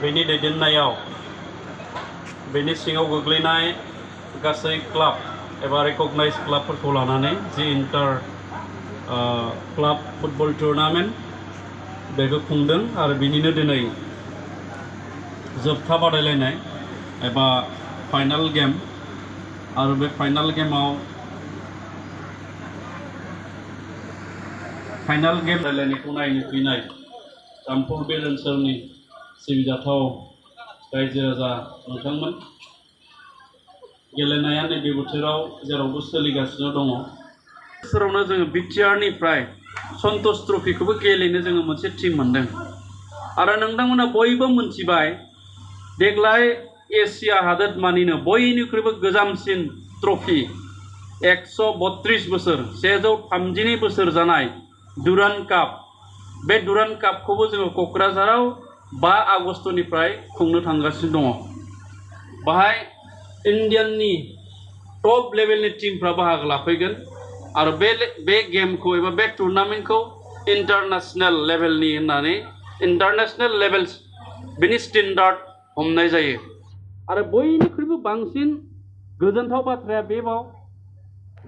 बेनि दैदेननायाव बेनि सिङाव गोग्लैनाय गासै क्लाब एबा रेकगनाइज क्लाबफोरखौ लानानै जि इन्टार क्लाब फुटबल टुर्नामेन्ट बेखौ खुंदों आरो बिनिनो दिनै जोबथा बादायलायनाय एबा फाइनाल गेम आरो बे फाइनाल गेमाव रायलायनायखौ नायनो फैनाय रामफालबि ओनसोलनि सिबिजाथाव रायजो राजा नोंथांमोन गेलेनाया नैबे बोथोराव जेरावबो सोलिगासिनो दङ। बोसोरावनो जोङो BTR निफ्राय सन्तोष ट्रफिखौबो गेलेनो जोङो मोनसे टीम मोनदों आरो नोंथांमोना बयबो मोनथिबाय देग्लाय एसिया हादोरमानिनो बयनिख्रुइबो गोजामसिन ट्रफि 132 बोसोर 132 बोसोर जानाय डुरान्ड काप बे डुरान्ड कापखौबो जोङो क'क्राझाराव 5 आगस्तनिफ्राय खुंनो थांगासिनो दङ। बाहाय इन्डियाननि टप लेभेलनि टीमफ्रा बाहागो लाफैगोन आरो बे गेमखौ एबा बे टुर्नामेन्टखौ इन्टारनेशनेल लेभेलनि होननानै इन्टारनेशनेल लेभेल्स बेनि स्टेन्डार्ड हमनाय जायो आरो बयनिख्रुइबो बांसिन गोजोनथाव बाथ्राया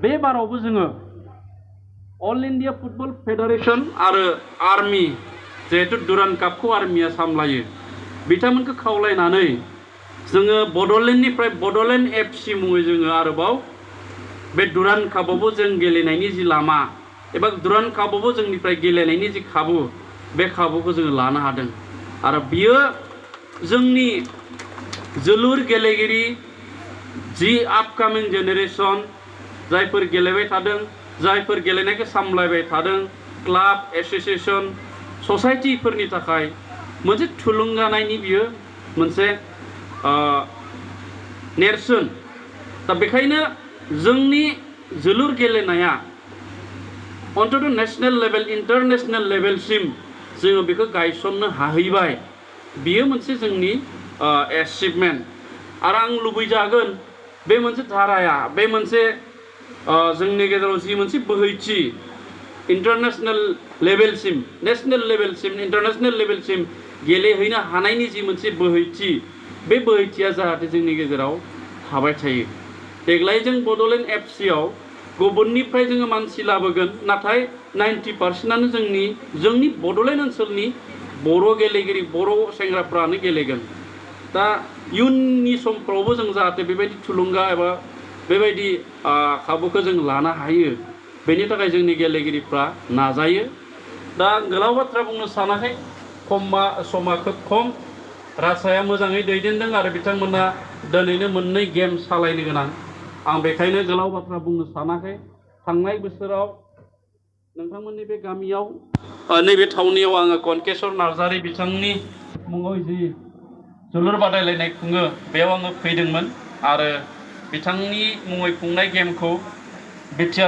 बे बारावबो जोङो अल इन्डिया फुटबल फेडारेशन आरो आर्मी जिहेतु डुरान्ड कापखौ आर्मिया सामलायो बिथांमोनखौ खावलायनानै जोङो बड'लेण्डनिफ्राय बड'लेण्ड FC मुङै जोङो आरोबाव बे डुरान्ड कापआवबो जों गेलेनायनि जि लामा एबा डुरान्ड कापआवबो जोंनिफ्राय गेलेनायनि जि खाबु बे खाबुखौ जोङो लानो हादों आरो बियो जोंनि जोलुर गेलेगिरि जि आपकामिं जेनेरेशन जायफोर गेलेबाय थादों जायफोर गेलेनायखौ सामलायबाय थादों क्लाब एसोसिएशन ससाइटिफोरनि थाखाय मोनसे थुलुंगानायनि बियो मोनसे नेरसोन। दा बेखायनो जोंनि जोलुर गेलेनाया अन्तत नेशनेल लेभेल इन्टारनेशनेल लेभेलसिम जोङो बेखौ गायसननो हाहैबाय बियो मोनसे जोंनि एचिभमेन्ट आरो आं लुबैजागोन बे मोनसे धाराया बे मोनसे जोंनि गेजेराव जि मोनसे बोहैथि इन्टारनेशनेल लेभेलसिम नेशनेल लेभेलसिम इन्टारनेशनेल लेभेलसिम गेलेहैनो हानायनि जि मोनसे बोहैथि बे बोहैथिया जाहाथे जोंनि गेजेराव थाबाय थायो। देग्लाय जों बड'लेण्ड FC आव गुबुननिफ्राय जोङो मानसि लाबोगोन नाथाय 90% जोंनि बड'लेण्ड ओनसोलनि बर' गेलेगिरि बर' सेंग्राफ्रानो गेलेगोन। दा इयुननि समफ्रावबो जों जाहाथे बेबायदि थुलुंगा एबा बेबायदि खाबुखौ जों लानो हायो बेनि थाखाय जोंनि गेलेगिरिफ्रा नाजायो। दा गोलाव बाथ्रा बुंनो सानाखै समा खोब खम राजाया मोजाङै दैदेनदों आरो बिथांमोना दिनैनो 2 गेम सालायनो गोनां आं बेखायनो गोलाव बाथ्रा बुंनो सानाखै। थांनाय बोसोराव नोंथांमोननि बे गामियाव नैबे थावनियाव आङो कनकेश्वर नार्जारी बिथांनि मुङै जि जोलुर बादायलायनाय खुङो बेयाव आङो फैदोंमोन आरो बिथांनि मुङै खुंनाय गेमखौ BTR